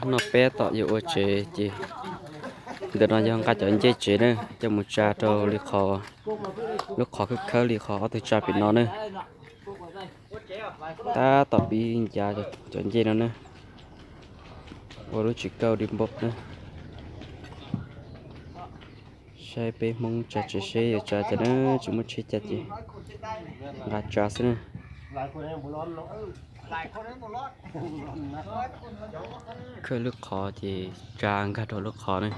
No peb tom yuav ua tsev ces ntawm no yog nqa cov ncej tsev na, coj mus tsa rau li qhov, lub qhov khawb khawb li qhov ob tug tsa pem no na. Tab tom pib ncav cov ncej no na, ua lub tsev kauj di npau na. Saib peb Hmoob tsa tsev seb yuav tsa cas na, tsis muaj tsheb cas ces nqa tsa xwb na. Khawb lub qhov ces tsa nkag rau lub qhov na.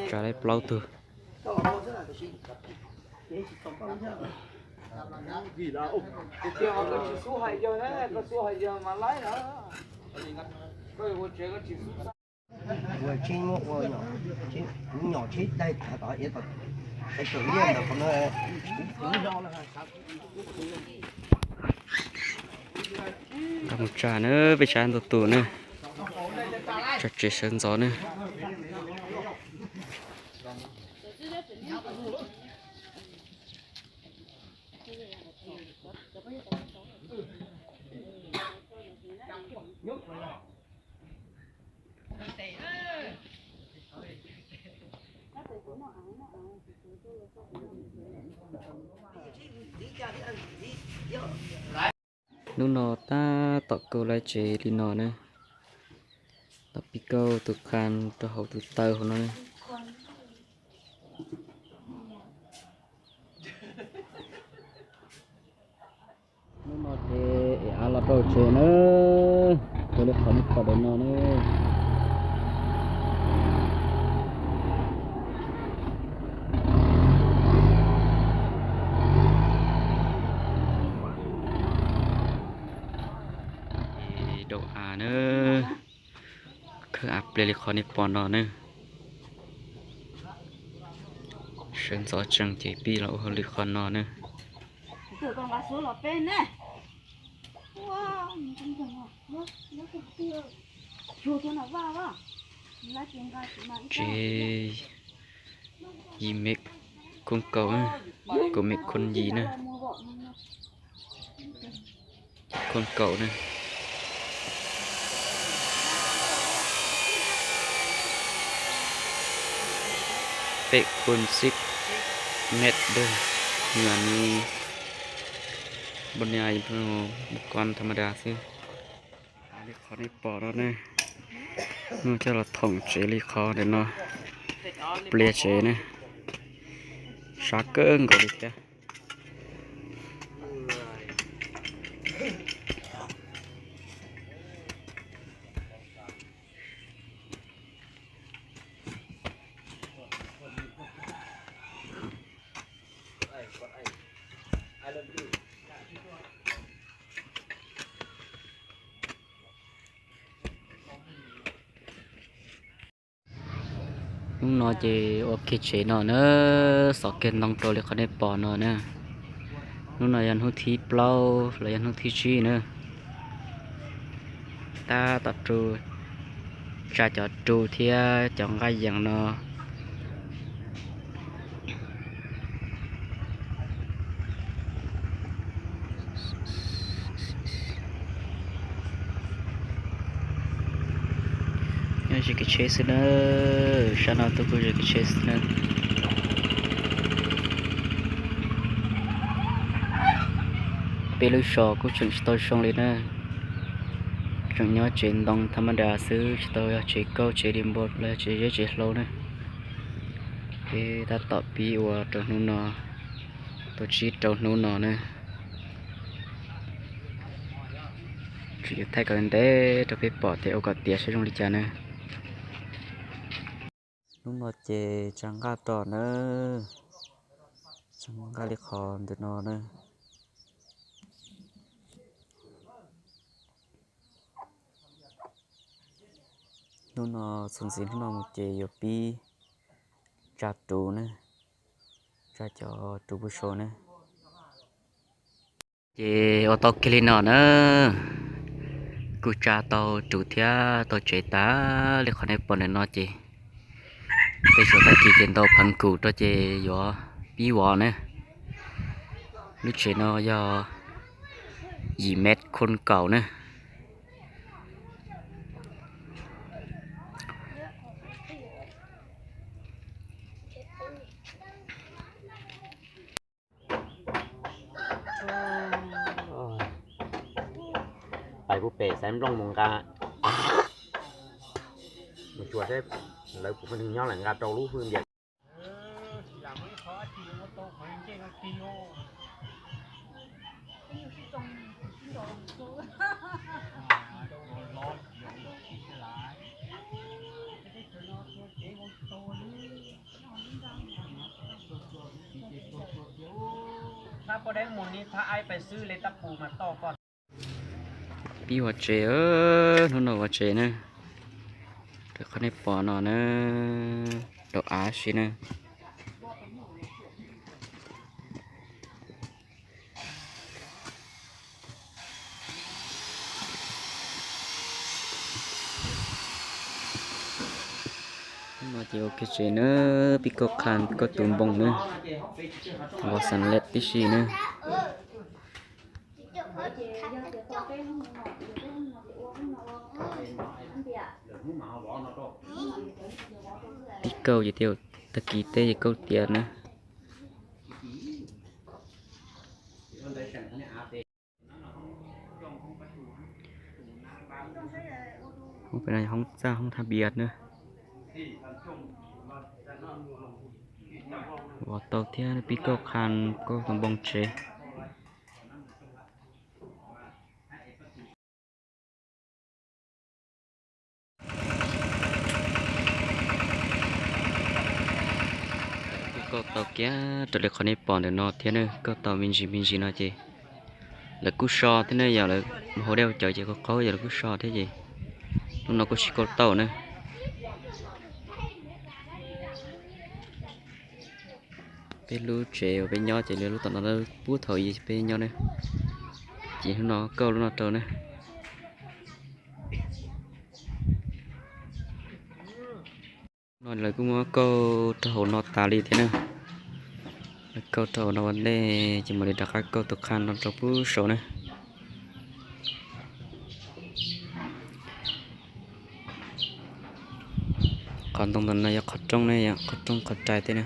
Tsa lawm plaub tug. Mus tsa na, peb tsa ntau tus na, tsa tsev sawv ntxov na. Hnub no tab tom kaw lawv tsev li no na, tom pib kaw tus qha rau hauv tus taw hauv no na. Hnub no ces es av los rau tsev na, rau li qhov nej pom ntawm no na. Daus av na, khawb av pliag li qhov nej pom no na. Sawv ntxov tsees ces pib los ua hauj lwm qhov no na. Tsev yim mev khoob kaum, kaum mev khoob yim na. Khoob kaum na. Peb khoob xib mev dawb, nyuam ni npoo ni mus koom tham ma das xwb. Li qhov nej pom no ne, hnub coj los thoom tsev li qhov ntawm no, pliag tsev ne, sab kawg nkaus li thiab. Hnub no ces ua kiag tsev no na, xov kiag ntoo rau li qhov nej pom no na. Hnub no yog hnub thib plaub los yog hnub thib tsib na. Tab tom rub, tsa cov rub thiab cov nqaij yees no. Nyob ze kev tsheb xwb na, sab no tuaj kuj ze kev tsheb xwb na. Peb lub zos kuj tseem tsis tau zoo li na, tseem nyob tsev ntoo tham ma das xwb, tsis tau yog tsev kauj tsev di npau los yog tsev zeb tsev hlau na. Peb tab tom pib ua rau hnub no, tau tsib rau hnub no na. Tseem yuav thaij kom ntev rau peb pom tias ua kom tiav saib zoo li cas na. Hnub no ces tsa nqaj tos na, tsa nqaj li qhov ntawm no na. Hnub no txuas ntxiv hnub no mus ces yuav pib tsa rub na, tsa cov rub pub sau na. Ces ua tau kiag li no na, kuj tsa tau rub thiab tau tsev tas li qhov nej pom ntawm no ces, Tej zaum tag kis ces ntau phav kum rau ces yuav pib vov na. Lub tsev no yog yim mev khon kaum na. Pais puag pem xaiv nplooj mus nqa. Mus xyuas seb lawv puas muaj neeg nyob lawm nqa rau lub hwj ntias. Pib vov tsev, hnub no vov tsev na. Raws qhov nej pom no na, rau av si na. No ces ua kiag tsev na, pib kauj qha kauj tus npoo na, vov xeem lej tib si na. Pib kauj ces tej tag kis teb ces kauj tiav na. Hoob pem no hoob txaj hoob thaj npias na. Vov tau thiab pib kauj qha kauj tus npoo tsev. Kuj kauj tau kiag raws li qhov nej pom ntawm no thiab na, kauj tau me ntsis me ntsis no ces lawv kuj so thiab ne, yog lawv mus hauv dej hauv cawv ces kuj qaug, yog lawv kuj so thiab ces hnub no kuj tsis kauj tau na. Peb lub tsev uas peb nyob ces li lub tom no puag thaum ub peb nyob na, ces hnub no kauj lub no rau na. No lawv kuj muab kauj rau hauv no tas li thiab na. Lawv kauj rau hauv no ua ntej ces mam li rov qab kauj tus qha no rau pub saum na. Qhov ntoo ntawm no yog qhov rooj ne, yog qhov rooj qhov rais tej na.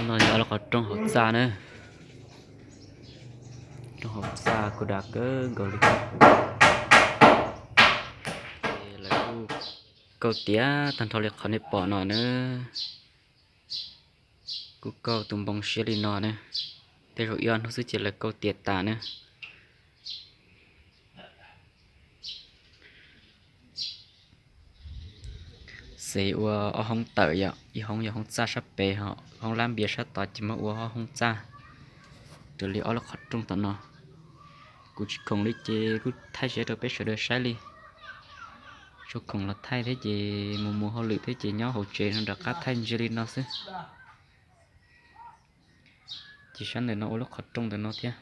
No yog qhov rooj hauv txaj na. Rooj hauv txaj kuj dav kawg nkaus li. Lawv kuj kauj tiav tag nrho li qhov nej pom no na. Kuj kauj tus npoo siab li no na. Tej zaum ib ob hnub xwb ces lawv kauj tiav tas na. Xev ua ob hoob tawm yom, ib hoob yog hoob txaj sab pem, ho hoob lab npias sab tod ces muab ua ob hoob txaj. Raws li ob lub qhov rooj tom no, kuv tsis khoom li ces kuj thaij siab rau peb sawv daws saib li. Tsuas khoom los thaij thiab ces mus mus hauj lwm thiab ces nyob hauv tsev no rov qab thaij ntsia li no xwb. Ces sab ntawm no ua lub qhov rooj ntawm no thiab.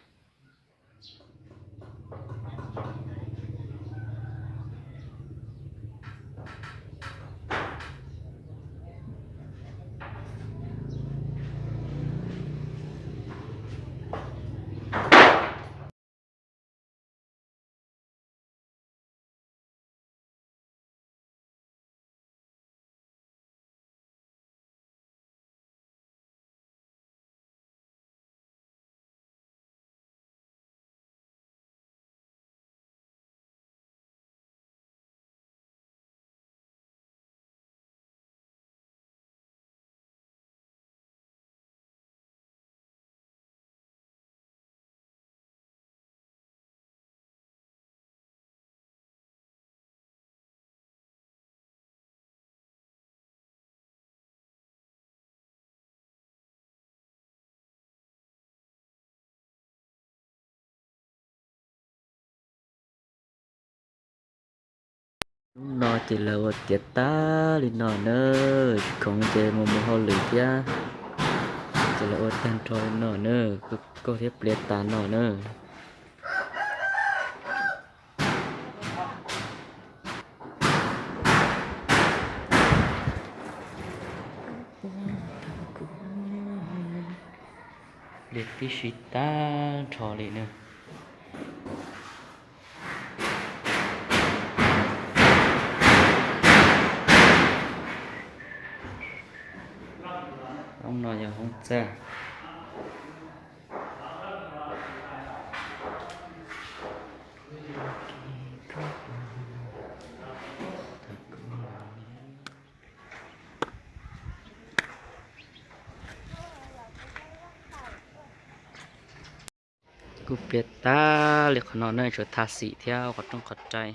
Hnub no ces lawv ua tiav tag li no na, tsis khoom ces mus mus hauj lwm thiab. Ces lawv ua tag nrho li no na, kuj thiab pliav tas no na. Pliav tib si tag nrho li na. Hoob no yog hoob txaj. Kuj pliav tag li qhov no na, tsuas thaj xim thiab qhov rooj qhov rai.